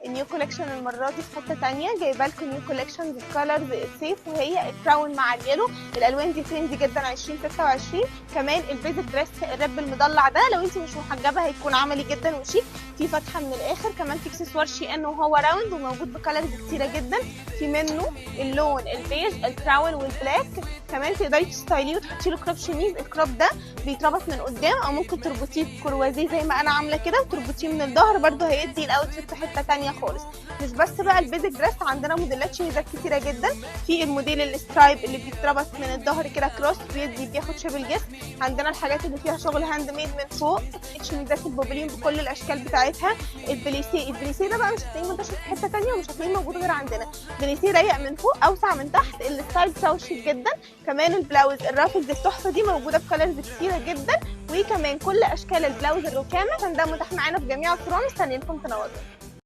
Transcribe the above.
ال new collection المرة دي في حتة تانية، جايبه لكم new collection ب colors الصيف وهي ال brown مع ال yellow. الالوان دي trendy جدا 2026. كمان ال basic dress ال rib المضلع ده لو انت مش محجبة هيكون عملي جدا وشيك، في فتحه من الاخر. كمان في اكسسوار شي ان وهو round وموجود ب colors كتيرة جدا، في منه اللون البيج ال brown وال black. كمان تقدري تستايليه وتحطي له crop شميز. ال crop ده بيتربط من قدام او ممكن تربطيه بكروازيه زي ما انا عامله كده وتربطيه من الظهر، برده هيدي ال outfit في حتة ثانية خالص. مش بس بقى ال basic dress، عندنا موديلات شميزات كتيرة جدا. في الموديل ال stripe اللي بيتربط من الظهر كده cross بيدي بياخد shape الجسم. عندنا الحاجات اللي فيها شغل hand made من فوق، شميزات البوبلين بكل الاشكال بتاعتها. البليسيه، البليسيه ده بقى مش هتلاقيه منتشر في حتة ثانية ومش هتلاقيه موجود غير عندنا. بليسيه ضيق من فوق اوسع من تحت، ال style بتاعه شيك جدا. كمان البلاوز ال ruffles التحفة دي موجودة ب colors كتيرة جدا، وكمان كل اشكال البلاوز الركامه. عشان ده متاح معانا في جميع الفروع، مستنيينكم تنوروا.